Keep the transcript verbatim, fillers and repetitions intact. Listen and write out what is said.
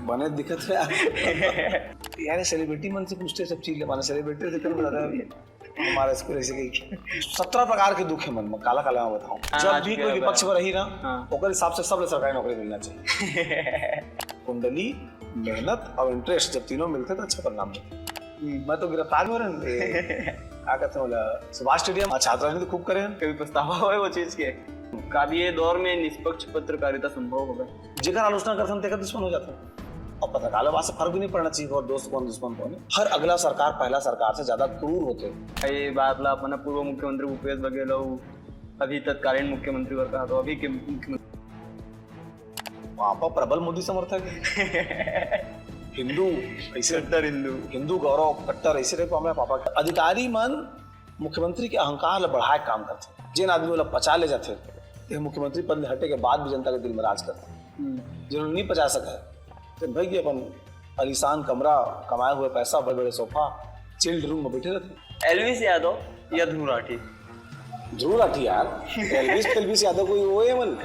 बने दिखत हे यार। यार, सेलिब्रिटी मन से पूछते सब चीज ले, माने सेलिब्रिटी से कम ज्यादा हमारा स्कूल ऐसे कही। सत्रह प्रकार के दुख हे मन में, काला काला मैं बताऊं। हाँ, जब भी कोई विपक्ष में रही ना, हाँ। ओकर हिसाब से सब ले सरकारी नौकरी मिलना चाहिए। कुंडली, मेहनत और इंटरेस्ट जब तीनों मिलते तो अच्छा परिणाम मिलता। हम्म। मैं तो गिरफ्तार हो रहे हैं। का कहते हैं बोला, सुभाष स्टेडियम, छात्र राजनीति खूब करे हैं। कभी पछतावा होय वो चीज के? का भी ये दौर में निष्पक्ष पत्रकारिता संभव होगा? जेकर आलोचना करथन, तेकर दुश्मन हो जाथन। और पत्रकार वाला बात से फर्क भी नहीं पड़ना चाहिए, और दोस्त कौन, दुश्मन कौन है। हर अगला सरकार पहला सरकार से ज्यादा क्रूर होते हैं। ये बात ला अपना पूर्व मुख्यमंत्री भूपेश बघेल अउ अभी तत्कालीन मुख्यमंत्री बर कहा, तो अभी के मुख्यमंत्री पापा प्रबल मोदी समर्थक है। हिंदू, ऐसे कट्टर हिंदू। हिंदू गौरव कट्टर, ऐसे टाइप का हमारे पापा का। अधिकारी मन मुख्यमंत्री के अहंकार ला बढ़ाए के काम करथे। जेन आदमी ओला पचा ले जाथे, ते मुख्यमंत्री पद ले हटे के बाद भी जनता के दिल में राज करथे। हम्म। जिन्होंने नहीं पचा सका है, तो भाई ये अपन आलीशान कमरा, कमाए हुए पैसा, बड़े बड़े सोफा, चिल्ड रूम में बैठे रहते। एलवीस यादव या ध्रुव राठी? ध्रुव राठी यार। एलवीस, एलवीस यादव कोई वो है मन।